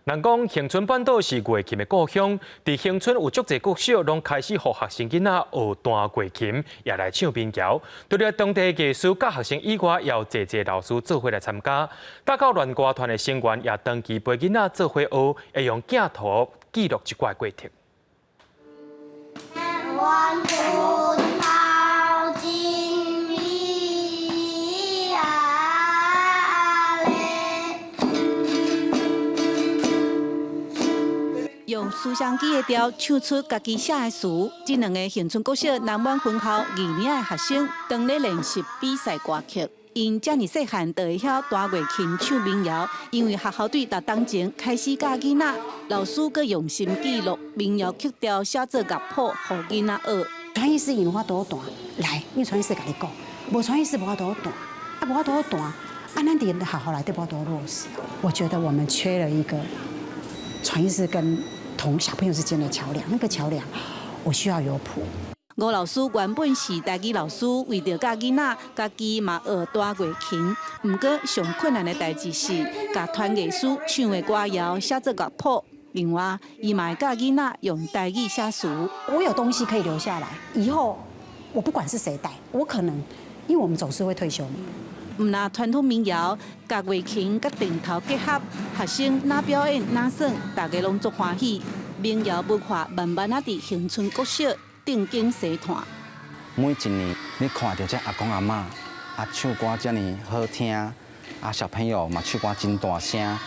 人講恆春半島是月琴的故鄉，佇恆春有足濟國小攏開始予學生囡仔學彈月琴，也來唱民謠。除了當地藝師佮學生以外，也有濟濟老師做伙來參加。大甲戀歌團的成員也長期陪囡仔做伙學，會用鏡頭記錄這寡過程。灣春頭真美啊咧。用思相機的調唱出家己寫的詞，這兩个恆春國小南灣分校二年的學生，當咧練習比賽歌曲。𪜶遮爾細漢就會曉彈月琴、唱民謠，因為學校對6冬前開始教囡仔，老師閣用心記錄民謠曲調，寫做樂譜，予囡仔學。傳藝師伊有法度彈，來，因為傳藝師共你講，無傳藝師無法度彈，啊無法度彈，啊咱佇學校內底無法度落實。我覺得我們缺了一個傳藝師跟同小朋友之間的橋梁，那個橋梁，我需要有譜。吳老師原本是台語老師，為著教囡仔，家己嘛學彈月琴。毋過上困難的代誌是，共傳藝師唱的歌謠寫做樂譜。另外，伊嘛會教囡仔用台語寫詞。我有東西可以留下來，以後我不管是誰帶，我可能因為我們總是會退休嘛。毋但傳統民謠，佮月琴佮鏡頭結合，學生若表演若耍，大家攏足歡喜。民謠文化慢慢仔佇恆春國小定根生湠。每一年你看著這阿公阿嬤啊唱歌遮爾好聽，啊小朋友嘛唱歌真大聲，啊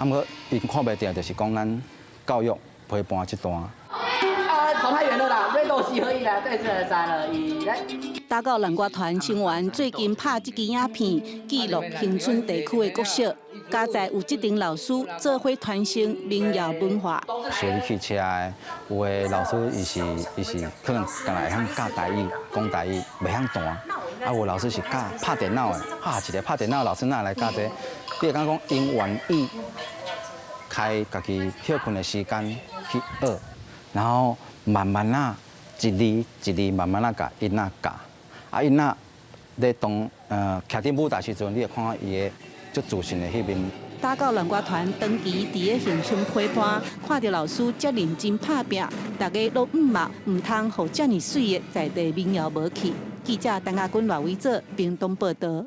毋過𪜶看袂著，就是講咱教育陪伴這段。啊，跑太遠了啦，瑞斗西可以啦，對，三二一，來。打狗戀歌團成員最近拍這支影片，記錄恆春地區的國小，佳哉有這陣老師做伙傳承民謠文化。修理汽車的，有的老師伊是可能干焦會曉教台語、講台語，袂曉彈。啊，有的老師是教拍電腦的，啊，一个拍電腦的老師哪會來教這個？你會感覺講，𪜶願意開家己歇睏的時間去學，然後慢慢仔，一字一字慢慢仔共𪜶仔教。啊，𪜶仔咧當徛佇舞台時陣，你會看到伊的足自信的彼面。打狗戀歌團長期佇咧恆春陪伴，看著老師遮認真拍拚，大家攏向望，毋通予遮爾媠的在地民謠無去。記者陳亞君、賴偉哲屏東報導。